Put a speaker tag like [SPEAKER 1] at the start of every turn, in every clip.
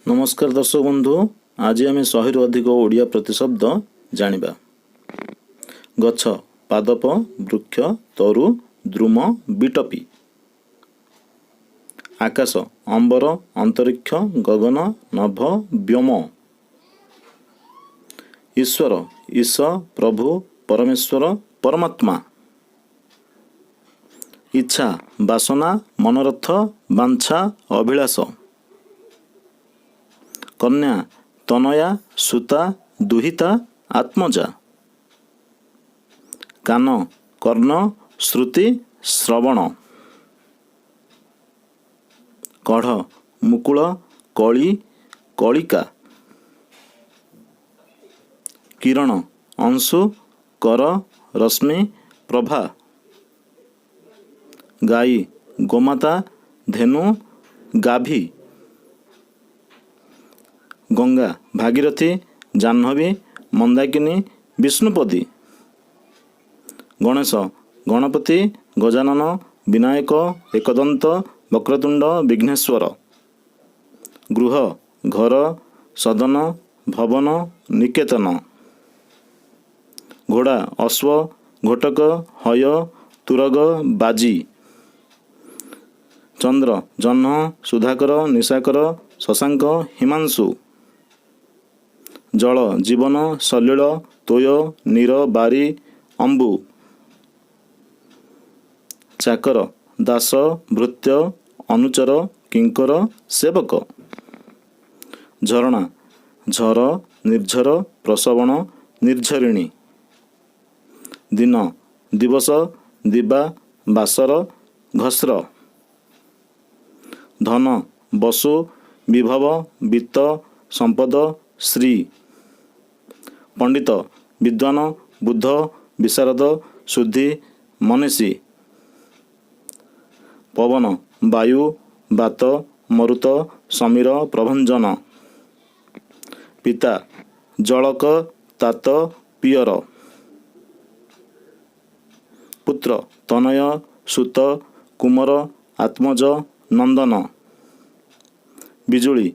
[SPEAKER 1] ନମସ୍କାର ଦର୍ଶକ ବନ୍ଧୁ, ଆଜି ଆମେ 100ରୁ ଅଧିକ ଓଡ଼ିଆ ପ୍ରତିଶବ୍ଦ ଜାଣିବା। ଗଛ: ପାଦପ, ବୃକ୍ଷ, ତରୁ, ଦ୍ରୁମ, ବିଟପି। ଆକାଶ: ଅମ୍ବର, ଅନ୍ତରୀକ୍ଷ, ଗଗନ, ନଭ, ବ୍ୟୋମ। ଈଶ୍ୱର: ଈଶ, ପ୍ରଭୁ, ପରମେଶ୍ୱର, ପରମାତ୍ମା। ଇଚ୍ଛା: ବାସନା, ମନୋରଥ, ବାଞ୍ଛା, ଅଭିଳାଷ। କନ୍ୟା: ତନୟା, ସୁତା, ଦୁହିତା, ଆତ୍ମଜା। କାନ: କର୍ଣ୍ଣ, ଶ୍ରୁତି, ଶ୍ରବଣ। କଢ଼: ମୁକୁଳ, କଳି, କଳିକା। କିରଣ: ଅଂଶୁ, କର, ରଶ୍ମି, ପ୍ରଭା। ଗାଈ: ଗୋମାତା, ଧେନୁ, ଗାଭୀ। ଗଙ୍ଗା: ଭାଗୀରଥୀ, ଜାହ୍ନବୀ, ମନ୍ଦାକିନୀ, ବିଷ୍ଣୁପଦୀ। ଗଣେଶ: ଗଣପତି, ଗଜାନନ, ବିନାୟକ, ଏକଦନ୍ତ, ବକ୍ରତୁଣ୍ଡ, ବିଘ୍ନେଶ୍ୱର। ଗୃହ: ଘର, ସଦନ, ଭବନ, ନିକେତନ। ଘୋଡ଼ା: ଅଶ୍ୱ, ଘୋଟକ, ହୟ, ତୁରଗ, ବାଜି। ଚନ୍ଦ୍ର: ଜହ୍ନ, ସୁଧାକର, ନିଶାକର, ଶଶାଙ୍କ, ହିମାଂଶୁ। ଜଳ: ଜୀବନ, ସଲିଳ, ତୋୟ, ନୀର, ବାରି, ଅମ୍ବୁ। ଚାକର: ଦାସ, ଭୃତ୍ୟ, ଅନୁଚର, କିଙ୍କର, ସେବକ। ଝରଣା: ଝର, ନିର୍ଝର, ପ୍ରସବଣ, ନିର୍ଝରିଣୀ। ଦିନ: ଦିବସ, ଦିବା, ବାସର, ଘସ୍ର। ଧନ: ବସୁ, ବିଭବ, ବିତ୍ତ, ସମ୍ପଦ, ଶ୍ରୀ। ପଣ୍ଡିତ: ବିଦ୍ୱାନ, ବୁଦ୍ଧ, ବିଶାରଦ, ସୁଧୀ, ମନୀଷୀ। ପବନ: ବାୟୁ, ବାତ, ମରୁତ, ସମୀର, ପ୍ରଭଞ୍ଜନ। ପିତା: ଜଳକ, ତାତ, ପିଅର। ପୁତ୍ର: ତନୟ, ସୁତ, କୁମର, ଆତ୍ମଜ, ନନ୍ଦନ। ବିଜୁଳି: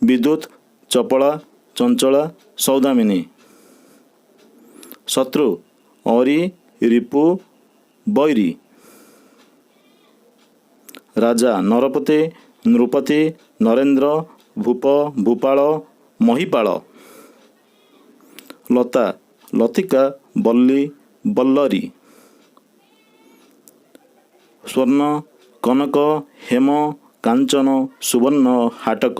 [SPEAKER 1] ବିଦ୍ୟୁତ୍, ଚପଳା, ଚଞ୍ଚଳା, ସୌଦାମିନୀ। ଶତ୍ରୁ: ଅରି, ରିପୁ, ବୈରୀ। ରାଜା: ନରପତି, ନୃପତି, ନରେନ୍ଦ୍ର, ଭୂପ, ଭୂପାଳ, ମହୀପାଳ। ଲତା: ଲତିକା, ବଲ୍ଲୀ, ବଲ୍ଲରୀ। ସ୍ୱର୍ଣ୍ଣ: କନକ, ହେମ, କାଞ୍ଚନ, ସୁବର୍ଣ୍ଣ, ହାଟକ।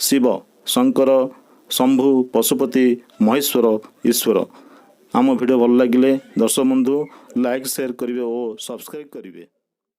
[SPEAKER 1] ଶିବ: ଶଙ୍କର, ଶମ୍ଭୁ, ପଶୁପତି, ମହେଶ୍ୱର, ଈଶ୍ୱର। ଆମ ଭିଡ଼ିଓ ଭଲ ଲାଗିଲେ ଦର୍ଶକ ବନ୍ଧୁ, ଲାଇକ୍, ସେୟାର କରିବେ ଓ ସବସ୍କ୍ରାଇବ୍ କରିବେ।